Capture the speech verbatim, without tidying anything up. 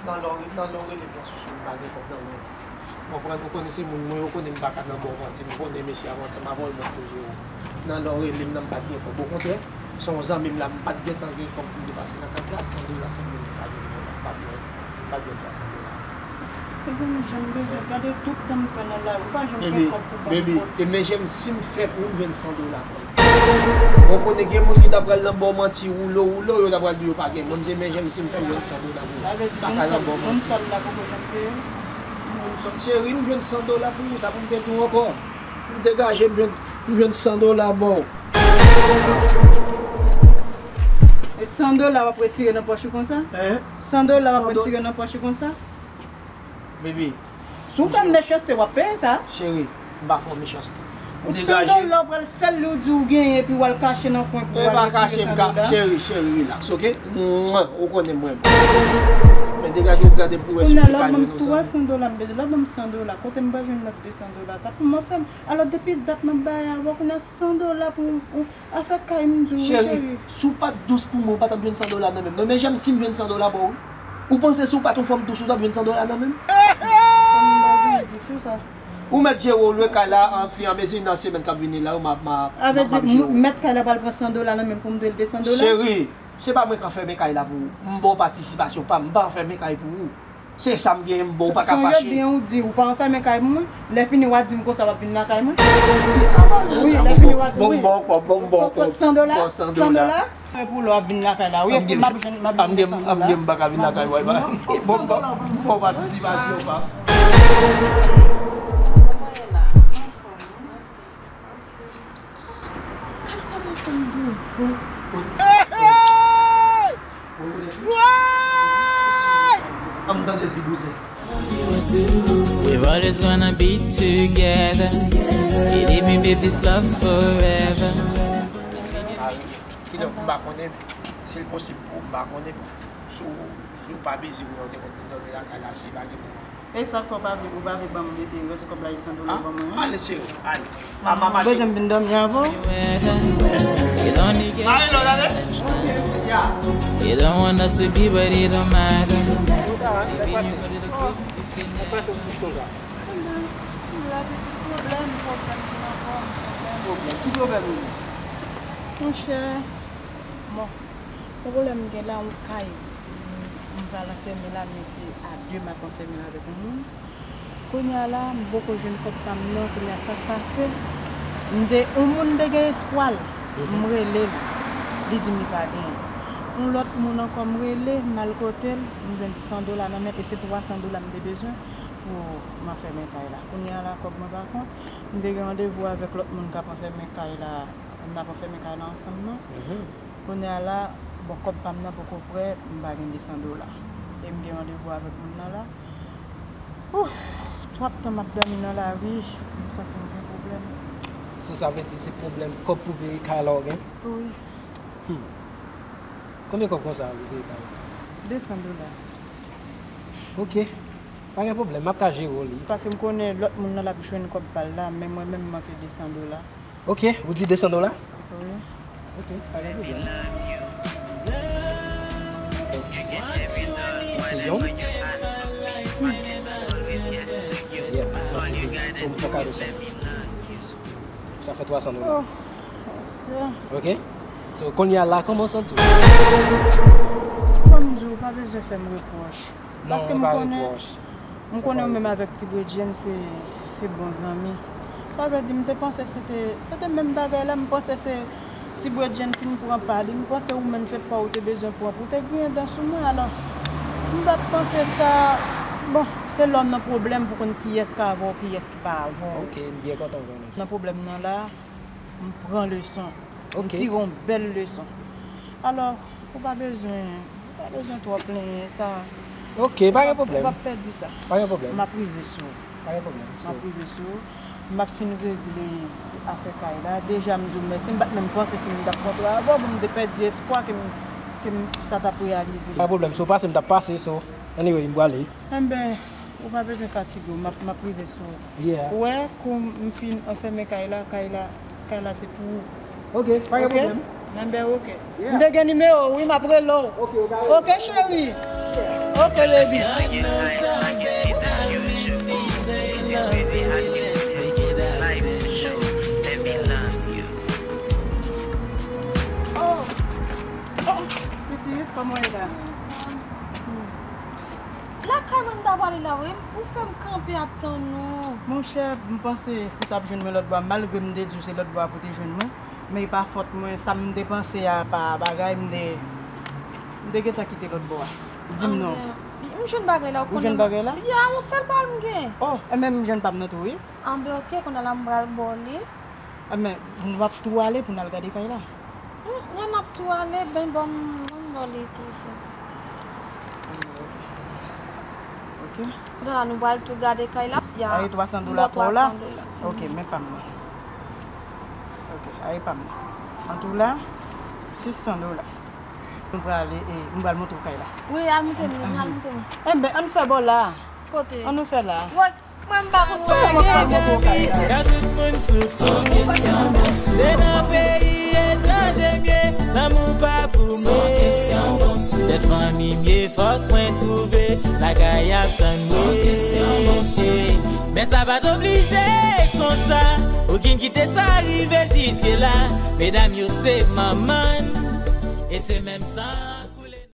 Nan lè w, nan lè w rele m nan, Sousou, m pa gen kòb nan men m. Ou konprann, ou konnen se moun mwen, ou konnen m pa ka nan ba w manti, m konnen mesye a ansanm avè w, l mèt pou jere w. Nan lè w rele m nan, m pa t gen kòb. Okontrè, se yon zanmi m la, m pa t gentan gen kòb pou m te pase nan kat la, san dola senk mil m pa jwenn, m pa t jwenn, m pa t jwenn twa san dola. Mezanmi, jan m bezwen, gade tout tan m fè nan lari, ou pa janm gen kòb pou ban m. Baby, e men jan m, si m fè pou ou, m jwenn san dola pou ou. Bon, kote gen moun ki ta pral nan ba w manti, woulo, woulo, yo ta pral di yo pa gen. Mwen, m se men jan m, si m fè m jwenn san dola pou ou. Sa vle di, moun sòl, moun sòl la poko janm peye? Moun sòl, cheri, m jwenn san dola pou ou, sa pou m te di w ankò. M degaje, m jwenn, m jwenn san dola ba w. E san dola w ap retire nan pòch ou konsa? Hein? San dola w ap retire nan pòch ou konsa? Baby. Si w fè m mechanste, w ap peye sa. Cheri, m pa fè w mechanste. Ou san dola w pral sèl li w di w genyen, epi w al kache nan kwen pou w al retire san dola. Cheri, cheri, relax, ok? Mwen, ou konnen mwen. Men degaje w gade pou wè si w te ka jwenn yon san. Kounye a la, ban m twa san dola, m bezwen. Lè w ban m san dola, kote m pral jwenn lòt de san dola sa? Pou mwen fè m. Alò, depi dat m ap bay avè w, kounye a san dola pou yon, yon afè kay, m di w, wi, cheri, cheri. Si w pa t dous pou mwen, ou pa t ap jwenn san dola nan men m. Non, men jan m, si m jwenn san dola ba w, wi. Ou panse si w pa t yon fanm dous, ou t ap jwenn san dola nan men m? Fanm m pa gen ditou sa. Ou mèt jere w, lwe kay la, anfi, anmezi nan semèn k ap vini la, wi, m ap, m ap, m ap jere w. Sa vle di, mèt kay la pral pran san dola nan men m pou m de l de san dola? Cheri, se pa mwen k anfèmen kay la pou ou. M ba w patisipasyon pa m, m pa anfèmen kay pou ou. Se sa m genyen, m ba w, ou pa ka fache. Sonje byen ou di, ou pa anfèmen kay mwen, lè fini w a di m konsa w ap vin lakay mwen. Wi, lè fini w a di wi. Bon, m ba w kòb, bon, m ba w kòb. San dola? San dola? Mwen pou lè w ap vin lakay la, wi, epi m ap jwenn, m ap jwenn san dola. M gen, m pa ka vin lakay, wi, ba. Bon, m ba w patisipasyon pa. Gad kòman fanm bouzen. Ann tande ti bouzen. We're always gonna be together. Believe me, babe, this love's forever. Kidonk, m pa konnen si l posib pou ou, m pa konnen si w, si w pa bizi, ou te konn vin dòmi lakay la, si pa gen moun. E sa k fè w pa vle, ou pa vle ban m, e, rès kòb la, e san dola ban mwen an? Ale, cheri, ale. Mama, mama, bezwen m vin dòmi avè w? Ale, lòt, ale. Ya. You don't want us to be, but it don't matter. Ou ta, lè pase. Lè pase w jis konsa. Pwoblèm, pwoblèm, pwoblèm, pwoblèm. Pwoblèm, ki pwoblèm ou ye? Monchè, bon. Pwoblèm m gen la, yon kay, m, m pral anfèmen la, men se a de m ap anfèmen l avèk yon moun. Kounye a la, m poko jwenn kòb pa m nan, kounye a sa k pase, m te, yon moun te gen espwa l, m rele l, li di m li pa genyen. Yon lòt moun ankò m rele, m al kote l, m jwenn san dola nan men l, e se twa san dola m te bezwen pou m anfèmen kay la. Kounye a la, kòb mwen pa kont, m te gen randevou avèk lòt moun k ap anfèmen kay la, n ap anfèmen kay la ansanm nan. Kounye a la, bon, kòb pa m nan poko prè, m pa gen de san dola. E m gen randevou avèk moun nan la. Ouf, twòp tan m ap dòmi nan lari, m santi m gen pwoblèm. So, sa vle di se pwoblèm kòb pou peye kay la w gen? Wi. Hmm. Konbyen kòb konsa pou peye kay la? De san dola. Ok. Pa gen pwoblèm, m ap ka jere w li. Paske m konnen lòt moun nan l ap jwenn kòb pa l la, men mwen menm m manke de san dola. Ok, ou di de san dola? Wi. Ok, pa gen pwoblèm. Se yon? Yeah, sa se li. So, m fè w kado sa. Sa fè twa san dola. Oh, monchè. Ok? So, kounye a la, kòman w santi w? Kòm m di w, ou pa bezwen fè m repwòch. Non, pa repwòch. Paske m konnen, m konnen ou menm avèk Ti Bredjenn se, se bon zanmi. Sa vle di, m te panse se te, se te menm bagay la, m panse se Ti Bredjenn fin pran pa li, m panse ou menm se pa w ou te bezwen pran pou w te griyen dan sou mwen, alò, m pa t panse sa. Bon, se lè w nan pwoblèm pou konn kiyès k avè w, kiyès ki pa avè w. Ok, m byen kontan w konnen sa. Nan pwoblèm nan la, m pran leson. M tire yon bèl leson. Alò, ou pa bezwen, ou pa bezwen twò plenyen sa. Ok, pa gen pwoblèm. Ou p ap pèdi sa. Pa gen pwoblèm. M ap rive sou ou. Pa gen pwoblèm. M ap rive sou ou. M ap fin regle afè kay la. Deja, m di w mèsi. M pa t menm panse si m t ap kontre avè w, bon, m te pèdi espwa ke m, ke m, sa t ap reyalize. Pa gen pwoblèm. Si w pase, m t ap pase, so, anyway, m prale. Enben, ou pa bezwen fatige w. M ap, m ap rive sou ou. Yeah. Ou wè, kou m fin anfèmen kay la, kay la, kay la se pou ou. Ok, pa gen pwoblèm. Enben, ok. Yeah. M te gen nimewo w, wi, m ap rele w. Ok, ok, cheri. Yeah. Ok, baby. Oh, oh, pitit, kòman w ye la? Lakay mwen m ta prale la, wi. Ou fè m kanpe ap tann ou. Monchè, m panse ou t ap jwenn mwen lòt bò a, malgre m te di w se lòt bò a pou w te jwenn mwen. Men e pa fòt mwen, sa m te panse a pa bagay, m te, m te gentan kite lòt bò a. Di m non. Anben, m jwenn bagay la, ou konnen. Ou jwenn bagay la? Ya, yon sèl bagay m gen. Oh, e men m jwenn pa m nan tou, wi. Anben, ok, kounye a la m pral ba w li. Enben, nou ap tou ale pou n al gade kay la. Hmm, lè n ap tou ale, ben, ban m, ban m ba w li toujou. Ok. Kounye a la, nou pral tou gade kay la. Ya, a, e twa san dola pou w la? Twa san dola. Ok, men pa m nan. Ok, a, e pa m nan. An tou la, sis san dola. Nou pral ale, e, nou pral montre w kay la. Wi, al montre m, al montre m. Enben, ann fè bò la. Kote? Ann nou fè la. Wè, mwen m pa konn wè. Kòman fè bò pou w kay la? Ka tout moun sou kont. Se nan peyi etranje m ye, lanmou pa pou mwen. Tèt fanmi m ye, fòk mwen twouve lakay ap tann mwen. Men sa pa t oblije konsa, ou gen kite sa rive jiske la. Medam yo se manman n, e se menm san.